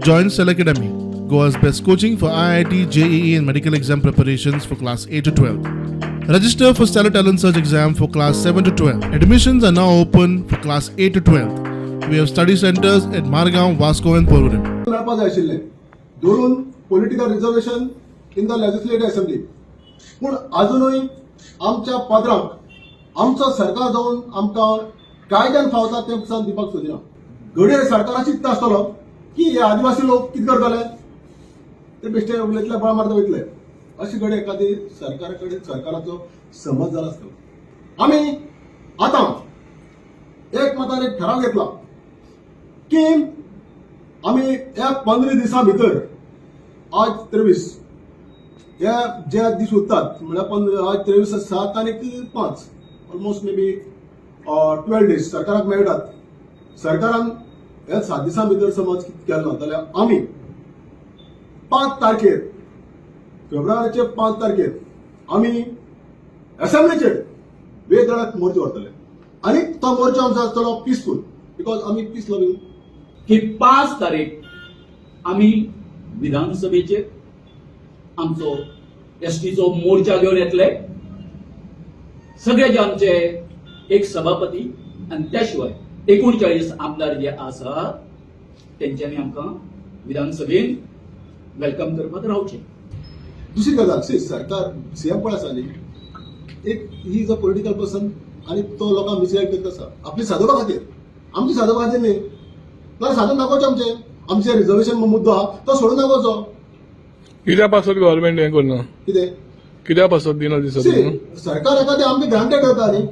Join Cell Academy, Goa's best coaching for IIT, JEE, and medical exam preparations for class 8 to 12. Register for Stellar Talent Search exam for class 7 to 12. Admissions are now open for class 8 to 12. We have study centers at Margaon, Vasco, and Porvorim. मेळपा जाय आशिल्लें धरून political reservation in the legislative assembly. पूण अजुनूय आमच्या पदराक आमचो सरकार जावन आमकां कायद्यान फावता तें पसून दिवपाक सोदिना. घडये सरकारा चिंतता आसतलो की हे आदिवासी लोक कितें करतले, ते बेश्टे उलयतले, बळ मारता वयतले, अशी घडये एखादी सरकारा कडेन सरकाराचो समज जाला आसतलो. आमी आतां एक मतान एक ठराव घेतला की आमी ह्या 15 दिसां भितर, आज 23, हे जे दीस उरतात म्हळ्यार 15, आज 23, 7 आनी 5, almost may be 12 days सरकाराक मेळटात. सरकारान ह्या 7 दिसां भितर समज कितें केलें ना जाल्यार आमी 5 तारखेर, फेब्रुवारीचे 5 तारखेर आमी असेंब्लीचेर वेगवेगळ्या मोर्चे व्हरतले आनी तो मोर्चो आमचो आसतलो पिसफूल, because आमी पीस लवींग. की 5 तारीख आमी विधानसभेचेर आमचो एसटीचो मोर्चा घेवन येतले. सगळे जे आमचे एक सभापती आनी त्या शिवाय 39 आमदार जे आसा, तेंच्यांनी आमकां विधानसभेन welcome करपाक रावचें. दुसरी गजाल, सी, सरकार, सीएम कोण आसा न्ही, एक he is a political person आनी तो लोकांक मिसगायड करता आसा आपली सादोवपा खातीर, आमची सादोवपा खातीर न्ही. जाल्यार सादून दाखोवचें आमचें आमचें रिजर्वेशन मुद्दो आहा तो सोडून दाखोवचो. कित्या पासत गव्हर्मेंट हें करना? कितें? कित्या पासत दिना दिसत सी, न्हू? सरकार एखादें आमकां ग्रांटेड करता न्ही.